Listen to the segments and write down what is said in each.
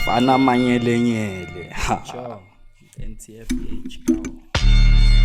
Mfana manyelenyele ha. Sure. NTFH gawu.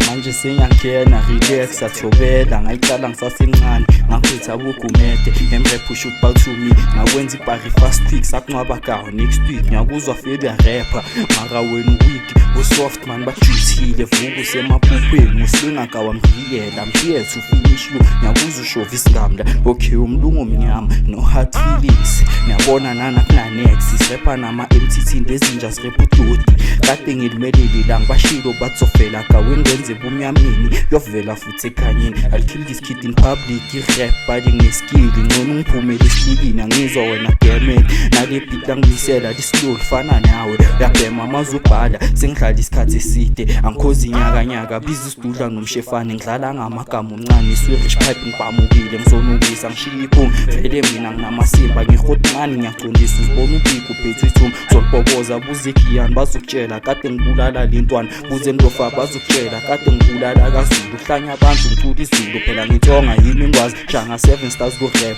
Manje sengiyangena, relax, athobela. Ngayicala ngisasemncane, ngaphetha bugumede emrap shoot back to me. Ngakwenza ibhari fast quick, sakuncwaba gawo next week. Ngiyakuzwa feel uyarapha, mara wena weak, usoft man, bajuthile. Vuka usemaphuphweni, usilinga gawa mvikela. I'm here to finish you. Ngiyakuzwa ushova isingamla. Okay, umlungu omnyama, no hard feelings. Ngiyabona nana kunanex sirepha nama-MTT lezinja zirepha udoti. Kade ngilimeleli la, ngibashilo bathofela gaweni, ngenze ebumnyameni, yovela futhi ekhanyeni. I'll kill this kid in public. I-rap bali ngineskili, ngcono ngiphumele esitikini. Angizwa wena gemen nale beat angimisela lisilulu fana nawe uyabhema amazubhala. Sengidlala isikhathi eside, angikhozi inyakanyaka, biza isidudla nomshefane. Ngidlala ngamagama omncane, swirish pipe, ngibhamukile, ngizonukisa, ngishiya iphunga. Vele mina nginamasimba, ngihotmani, ngiyacondisa. Uzibona ubhiki uphethe ithumba, zolibhoboza. Buze igiyani, bazokutshela kade ngibulala le ntwana. Buze ndofa, bazokutshela kade ngibulala kaZulu. Kuhlanya abantu, ngicula izulu phela, ngitsonga yimi ingwazi shanga seven stars ku-rap.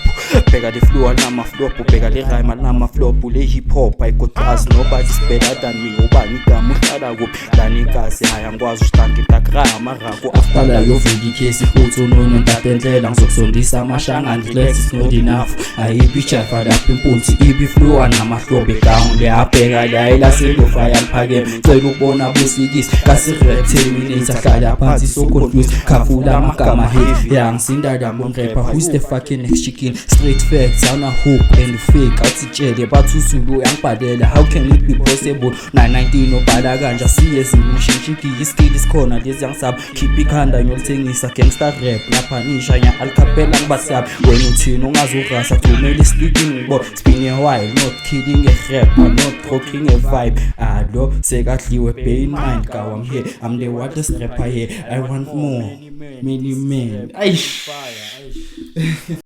Bheka le flow alinamaflop, bheka le rhyme alinamaflop, le hip hop ayikotas. Nobody's better than me. Ubani igama, uhlala kuphi lana ikasi? Hayi, angikwazi ushitanga itakraya amarako after la yovuka ikhesi futhi unono ntatendlela. Ngizokusondisa amashangani, relax, it's not enough. Ayikho ijafa lapha, impunzi ibifluwa namahlobe down. Leyabheka layilasendofa yaliphakeme, cela ukubona busikisi kasi-rap terminator. Hlala phansi, so confused, khafula amagama heavy. Ya, ngisinda la ngongrapper. Who's the fucking next chicken? Straight facts, awuna hope and fake. Awuthitshele bathi uZulu uyangibhalela. How can it be possible na-19 obhala kanje? Asiye zulu, ngishintsha iskill isikhona lezi angisaba. Khipha ikhanda ngiyolithengisa. Gangster rap ngiyaphanisha, nya alcappella ngibasabi. Wena uthini? Ungazurasa, thumela islikini ngibona. It's been a while, not killing a rapper, not rocking a vibe. Alo sekadliwe, bear in mind gaw, I'm here, I'm the wildest rapper here. I want more, many men. Aish. Fire, aish.